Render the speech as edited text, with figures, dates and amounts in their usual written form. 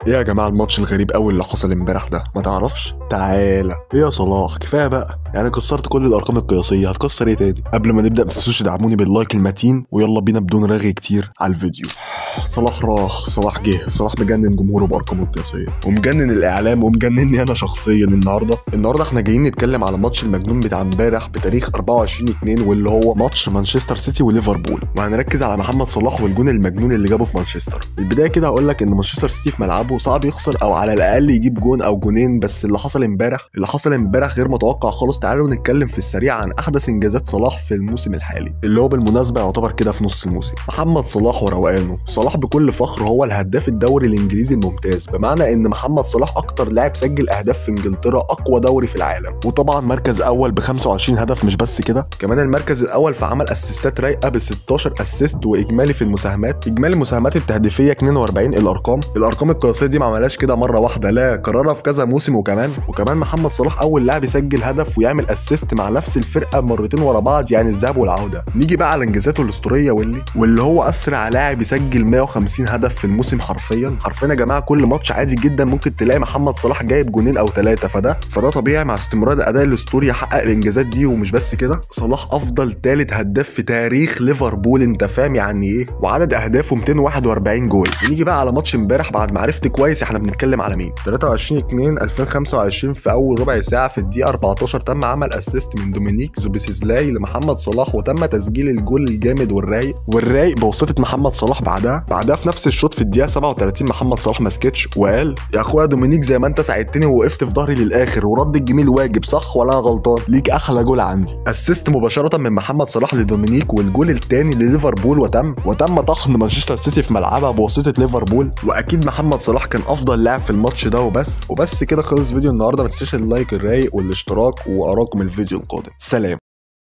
ايه يا جماعة الماتش الغريب قوي اللي حصل امبارح ده؟ ما تعرفش؟ تعالى ايه يا صلاح، كفاية بقى، يعني كسرت كل الارقام القياسية، هتكسر ايه تاني؟ قبل ما نبدا ما تنسوش تدعموني بال like المتين، ويلا بينا بدون رغي كتير على الفيديو. صلاح راح، صلاح جه، صلاح مجنن جمهوره بارقامه القياسية ومجنن الاعلام ومجنني انا شخصيا. النهارده احنا جايين نتكلم على ماتش المجنون بتاع امبارح بتاريخ 24/2 واللي هو ماتش مانشستر سيتي وليفربول، وهنركز على محمد صلاح والجون المجنون اللي جابه في مانشستر. البداية كده هقول لك ان مانشستر سيتي في ملعبه صعب يخسر او على الاقل يجيب جون او جونين، بس اللي حصل امبارح غير متوقع خالص. تعالوا نتكلم في السريع عن احدث انجازات صلاح في الموسم الحالي اللي هو بالمناسبة يعتبر كده في نص الموسم. محمد صلاح وروقانه، صلاح بكل فخر هو الهداف الدوري الانجليزي الممتاز، بمعنى ان محمد صلاح اكتر لاعب سجل اهداف في انجلترا، اقوى دوري في العالم، وطبعا مركز اول ب 25 هدف. مش بس كده، كمان المركز الاول في عمل اسيستات رايقة ب 16 assist، واجمالي في المساهمات، اجمالي المساهمات التهديفيه 42. الارقام القياسية دي ما عملهاش كده مرة واحدة، لا كررها في كذا موسم. وكمان محمد صلاح اول لاعب يسجل هدف ويعمل assist مع نفس الفرقة مرتين ورا بعض، يعني الذهاب والعودة. نيجي بقى على انجازاته الاسطورية واللي هو اسرع لاعب يسجل 150 هدف في الموسم. حرفيا يا جماعة كل ماتش عادي جدا ممكن تلاقي محمد صلاح جايب جونين او ثلاثة، فده طبيعي مع استمرار الاداء الاسطوري يحقق الانجازات دي. ومش بس كده، صلاح افضل ثالث هداف في تاريخ ليفربول، انت فاهم يعني ايه، وعدد اهدافه 241 جول. نيجي بقى على ماتش امبارح بعد ما عرفت كويس احنا بنتكلم على مين. 23/2/2025 في اول ربع ساعة في الدقيقة 14 تم عمل assist من دومينيك زوبيسيزلاي لمحمد صلاح، وتم تسجيل الجول الجامد والرايق بواسطة محمد صلاح. بعدها في نفس الشوط في الدقيقة 37 محمد صلاح ما سكتش وقال يا اخويا دومينيك زي ما انت ساعدتني ووقفت في ظهري للاخر ورد الجميل واجب، صح ولا انا غلطان؟ ليك احلى جول عندي. assist مباشرة من محمد صلاح لدومينيك والجول الثاني لليفربول، وتم طحن مانشستر سيتي في ملعبها بواسطة ليفربول. واكيد محمد صلاح كان افضل لاعب في الماتش ده. وبس كده خلص فيديو النهارده. ما تنساش ال like الرايق والاشتراك، واراكم الفيديو القادم. سلام.